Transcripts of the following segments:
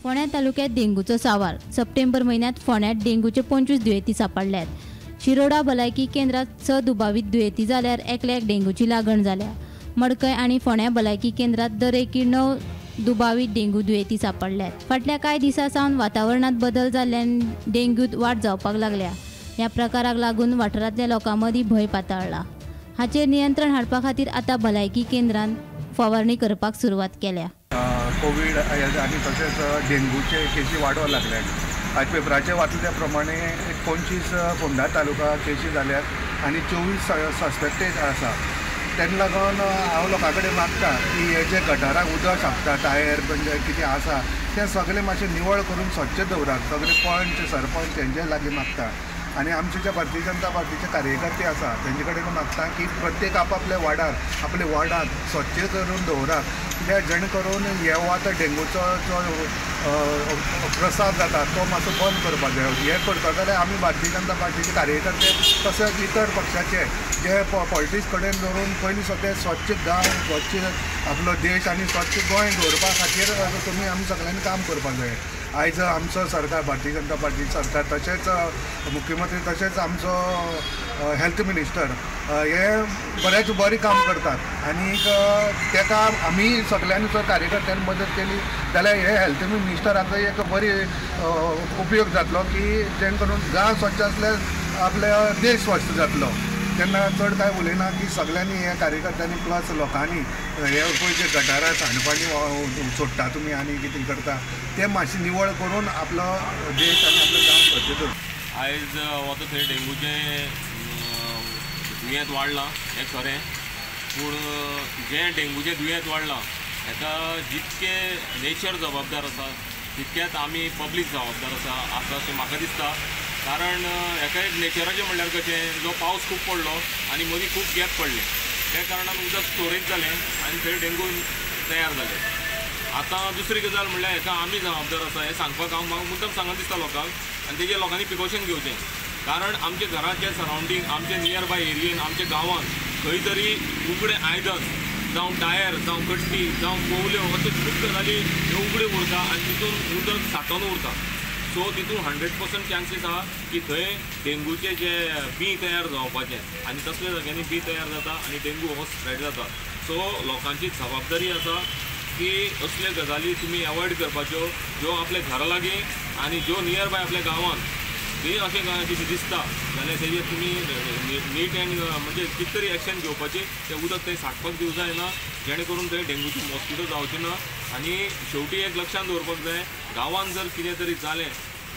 फोंड्या तालुक्यात डेंगूचो सावार. सप्टेंबर म्हयन्यांत फोंड्यांत डेंगूचे 25 दुयेंती सांपडल्यात. शिरोडा भलायकी केंद्रात 6 दुबावीत दुयेंती जाल्यार एकल्याक डेंगूची लागण जाल्या. मडकय आनी फोंड्या भलायकी केंद्रात दरेकी 9 दुबावीत डेंगू दुयेंती सांपडल्यात. फाटल्या कांय दिसां सावन वातावरणांत बदल जाल्ल्यान डेंग्यूत वाड जावपाक लागल्या. ह्या प्रकाराक लागून वाठारांतल्या लोकां मदीं भंय पातळ्ळा. हाचेर नियंत्रण हाडपा खातीर आतां भलायकी केंद्रान फवारणी करपाक सुरवात केल्या. कोवीड आनी तशेंच डेंगूचे केसी वाडोवंक लागल्यात. आज पेपराचेर वाचले त्या प्रमाणे 25 फोंडा तालुका केसी जाल्यात आनी 24 सस्पेक्टेड आसा. तेन्ना लागून हांव लोकां कडेन मागता की हे जे गटाराक उदक सापता, टायर म्हणजे कितें आसा तें सगळें मातशें निवळ करून स्वच्छ दवरात. सगळे पंच सरपंच तेंचे लागीं मागता आनी आमचे जे भारतीय जनता पार्टीचे कार्यकर्ते आसा तेंचे कडेन मागता की प्रत्येक आपआपल्या वार्डार आपल्या वार्डांत स्वच्छ करून दवरात, कित्याक जेणे करून हे आतां डेंगूचो जो प्रसार जाता तो मातसो बंद करपाक जाय. हें करता जाल्यार आमी भारतीय जनता पार्टीचे कार्यकर्ते तशेंच इतर पक्षाचे जे पॉलिटिक्स कडेन धरून पयलीं सगळें स्वच्छ गांव, स्वच्छ आपलो देश आनी स्वच्छ गोंय दवरपा खातीर तुमी आमी सगळ्यांनी काम करपाक जाय. आयज आमचो सरकार, भारतीय जनता पार्टी सरकार, तशेंच मुख्यमंत्री, तशेंच आमचो हेल्थ मिनिस्टर हे बरेंच बरें काम करतात आनी ताका आमी सगळ्यांनी जर कार्यकर्त्यांनी मदत केली जाल्यार हे हेल्थ मिनिस्टराचो एक बरी उपयोग जातलो की जेणे करून गांव स्वच्छ आसल्यार आपलो देश स्वच्छ जातलो. तेन्ना चड कांय उलयना की सगळ्यांनी हे कार्यकर्त्यांनी प्लस लोकांनी हे पळय जे गटारां सांडपाणी सोडटा तुमी आनी कितें करता तें मातशें निवळ करून आपलो देश आनी आपलो गांव स्वच्छ दवर. आयज वता थंय डेंगूचें दुयेंत वाडलां हें खरें, पूण जें डेंगूचें दुयेंत वाडलां हेका जितकें नेचर जबाबदार आसा तितकेंच आमी पब्लीक जबाबदार आसा अशें म्हाका दिसता. कारण हेका एक नेचराचें म्हणल्यार कशें, जो पावस खूब पडलो आनी मदीं खूब गॅप पडलें त्या कारणान उदक स्टोरेज जालें आनी थंय डेंगू तयार जालें. आतां दुसरी गजाल म्हणल्यार हेका आमी जबाबदार आसा हें सांगपाक हांव म्हाका मुद्दम सांगन दिसता लोकांक आनी तेजेर लोकांनी प्रिकॉशन घेवचें. कारण आमच्या घराचे सरावंडींग, आमच्या नियर बाय एरियेन, आमच्या गांवांत खंय तरी उगडें आयदन जावं टायर जावं कट्टी जावं कोवल्यो अश्यो खूब गजाली ह्यो उगड्यो उरता आनी तितून उदक सांठोवन उरता. सो तितून 100% चान्सीस आहा की थंय डेंगूचे जे बीं तयार जावपाचें आनी तसल्या जाग्यांनी बीं तयार जाता आनी डेंगू हो स्प्रेड जाता. सो लोकांची जबाबदारी आसा की असल्यो गजाली तुमी एवॉयड करपाच्यो ज्यो आपल्या घरा लागीं आनी ज्यो नियर बाय आपल्या गांवांत थंय अशें कितें दिसता जाल्यार तेजेर तुमी नीट एंड म्हणजे कितें तरी एक्शन घेवपाची. तें उदक थंय सांठपाक दिवं जायना जेणे करून थंय डेंगूचे मॉस्किटो जावचे ना. आनी शेवटी एक लक्षांत दवरपाक जाय, गांवांत जर कितें तरी जालें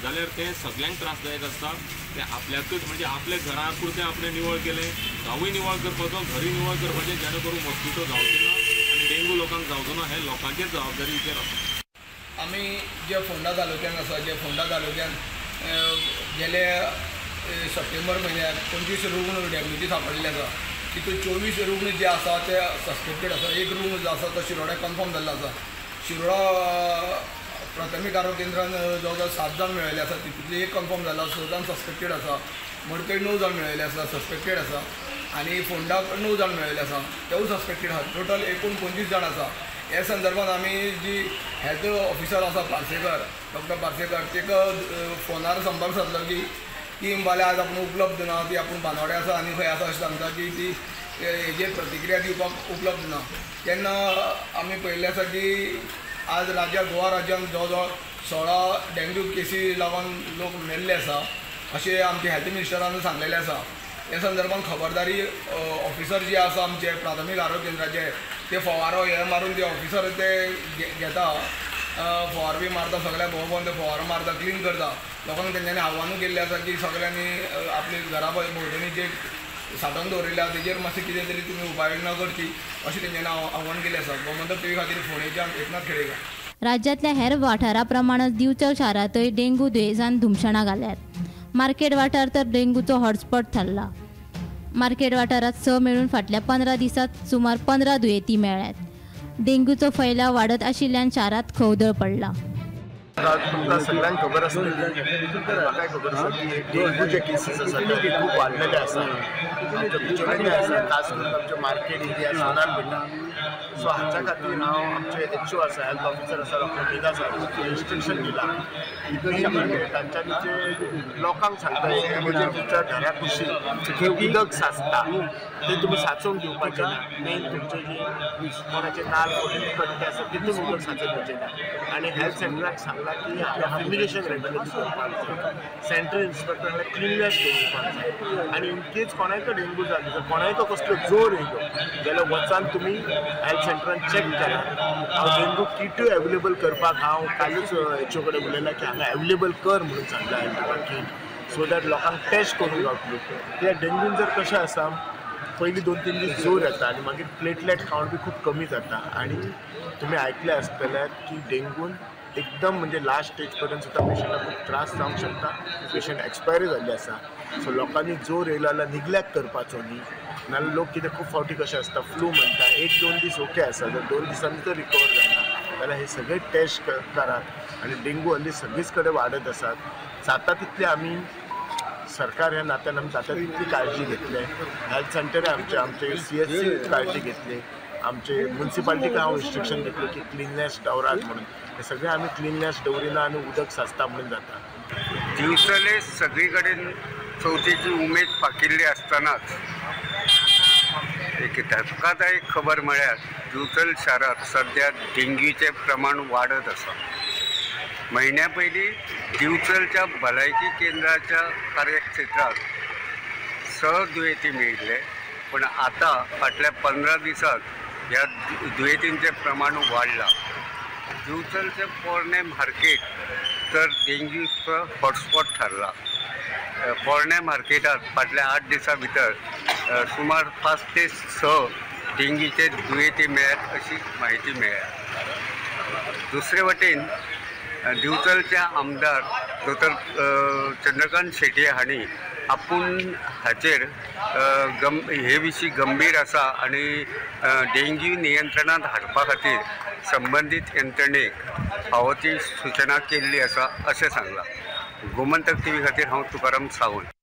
जाल्यार तें सगळ्यांक त्रासदायक आसता. तें आपल्याकच म्हणजे आपल्या घरा पुरतें आपणें निवळ केलें, गांवूय निवळ करपाचो, घरूय निवळ करपाचें, जेणे करून मॉस्किटो जावचे ना आनी डेंगू लोकांक जावचो ना. हें लोकांचेर जबाबदारीचेर आसा. आमी जे फोंडा तालुक्यांत आसा, जे फोंडा तालुक्यांत गेले सप्टेंबर म्हयन्याक 25 रुग्ण डेंगूचे सांपडलेले आसा. तितून 24 रुग्ण जे आसा ते सस्पेक्टेड आसा. एक रुग्ण जो आसा तो शिरोड्याक कन्फर्म जाल्लो आसा. शिरोडा प्राथमीक आरोग्य केंद्रान जवळ जवळ 7 जाण मेळिल्ले आसा, तितूंतले एक कन्फर्म जाला, 6 जाण सस्पेक्टेड आसा. मडकय 9 जाण मेळिल्ले आसा, सस्पेक्टेड आसा. आनी फोंडाक 9 जाण मेळिल्ले आसा, तेवूय सस्पेक्टेड आसा. टोटल एकूण 25 जाण आसा. ह्या संदर्भात आमी जी हेल्थ ऑफिसर आसा पार्सेकर, डॉक्टर पार्सेकर, ताका फोनार संपर्क सादलो की ती म्हणपाक आज आपूण उपलब्ध ना, ती आपूण बांदोड्या आसा आनी खंय आसा अशें सांगता की ती हेजेर प्रतिक्रिया दिवपाक उपलब्ध ना. तेन्ना आमी पळयल्लें आसा की आज राज्यात, गोवा राज्यांत जवळ जवळ 16 डेंग्यू केसी लागून लोक मेल्ले आसा अशें आमचे हेल्थ मिनिस्टरान सांगलेलें आसा. ह्या संदर्भात खबरदारी ऑफिसर जे आसा आमचे प्राथमीक आरोग्य केंद्राचे ते फवारो हे मारून ते ऑफिसर ते घेता, फवारो बी मारता, सगळ्या भोव भोवन ते फवारो मारता, क्लीन करता. लोकांक तेंच्यांनी आव्हानूय केल्लें आसा की सगळ्यांनी आपले घरा भोंवतणी जे सांठोवन दवरिल्लें आसा तेजेर मातशें कितें तरी तुमी उपाययोजना करची अशें तेंच्यांनी आव्हान केलें आसा. गोमंतक टीव्ही खातीर फोंडेच्यान एकनाथ खेडेकर. राज्यांतल्या हेर वाठारा प्रमाणच दिवचल शारांतय डेंगू दुयेंसान धुमशणां घाल्यात. मार्केट वाठार तर डेंगूचो हॉटस्पॉट थारला. मार्केट वाठारांत 6 मेळून फाटल्या 15 दिसांत सुमार 15 दुयेंती मेळ्ळ्यात. डेंगूचो फैलाव वाडत आशिल्ल्यान शारांत खवदळ पडला. तुमकां सगळ्यांक खबर आसतली, म्हाकाय खबर आसा की डेंगूचे केसीस आसा ते खूब वाडलेले आसा आमच्या बिचोलेनी आसा, खास करून आमच्या मार्केट एरिया सोनार पेठा. सो हाच्या खातीर हांव आमचे एच ओ आसा, हेल्थ ऑफिसर आसा डॉक्टर मेधा सर, इन्स्ट्रक्शन दिलां. मेन तांच्यांनी जे लोकांक सांगता म्हणजे तुमच्या घरा कुशीक खंय उदक साचता ते तुमी साचोवंक दिवपाचें ना. मेन तुमचे जे कोणाचे नाल फोडले कट्टे आसा तितून उदक साचोवन दिवचें ना. आनी हेल्थ सेंटराक सांगलां की हांगा फ्युमिगेशन रेगुलरली करपाक जाय, सेंट्रल इन्स्पेक्टराक क्लिननेस दवरपाक जाय. आनी इन केस कोणायको डेंगू जाली जर कोणायको कसलो जोर येयलो जाल्यार वचान तुमी हेल्थ सेंटरान चॅक करात. हांव डेंगू किटूय अवेलेबल करपाक हांव कालूच एच ओ कडेन उलयलां की हांगा अवेलेबल कर म्हणून सांगलां health department, so that लोकांक टेस्ट करूंक गावतली. कित्याक डेंगून जर कशें आसा, पयलीं 2-3 दीस जोर येता आनी मागीर प्लेटलेट कावंट बी खूब कमी जाता. आनी तुमी आयकलें आसतलें की डेंगून एकदम म्हणजे लास्ट स्टेज पर्यंत सुद्दां पेशंटाक खूब त्रास जावंक शकता, पेशंट एक्सपायरी जाल्ले आसा. सो लोकांनी जोर येयलो जाल्यार निग्लेक्ट करपाचो न्ही, नाल्यार लोक कितें खूब फावटी कशें आसता फ्लू म्हणटा, 1-2 दीस ओके आसा, जर 2 दिसांनी जर रिकवर जायना जाल्यार हे सगळे टेस्ट करात. आनी डेंगू हल्ली सगळीच कडेन वाडत आसात. जाता तितले आमी सरकार ह्या नात्यान आमी जाता तितली काळजी घेतले. हेल्थ सेंटर आमचे आमचे CHC काळजी घेतली, आमचे मुन्सिपाल्टीक हांव इन्स्ट्रक्शन दितलो की क्लिननेस दवरात म्हणून. हे सगळे आमी क्लिननेस दवरिना आनी उदक साचता म्हणून जाता. दिवचले सगळी कडेन चवथीची उमेद फाकिल्ली आसतनाच एक धक्कादायक खबर म्हळ्यार दिवचल शारांत सद्या डेंग्यूचें प्रमाण वाडत आसा. म्हयन्या पयलीं दिवचलच्या भलायकी केंद्राच्या कार्यक्षेत्रांत 6 दुयेंती मेळिल्ले, पूण आतां फाटल्या 15 दिसांत ह्या दुयेंतींचें प्रमाण वाडलां. दिवचलचें पोरणें मार्केट तर डेंग्यूचो हॉटस्पॉट थारला. पोरण्या मार्केटांत फाटल्या 8 दिसां भितर सुमार 5 ते 6 डेंग्यूचे दुयेंती मेळ्ळ्यात अशी म्हायती मेळ्ळ्या. दुसरे वटेन दिवचलचे आमदार दोतोर चंद्रकांत शेट्ये हांणी आपूण हाचेर हे विशीं गंभीर आसा आनी डेंग्यू नियंत्रणांत हाडपा खातीर संबंदीत यंत्रणेक फावो ती सुचना केल्ली आसा अशें सांगलां. गोमंतक टीव्ही खातीर हांव तुकाराम सावंत.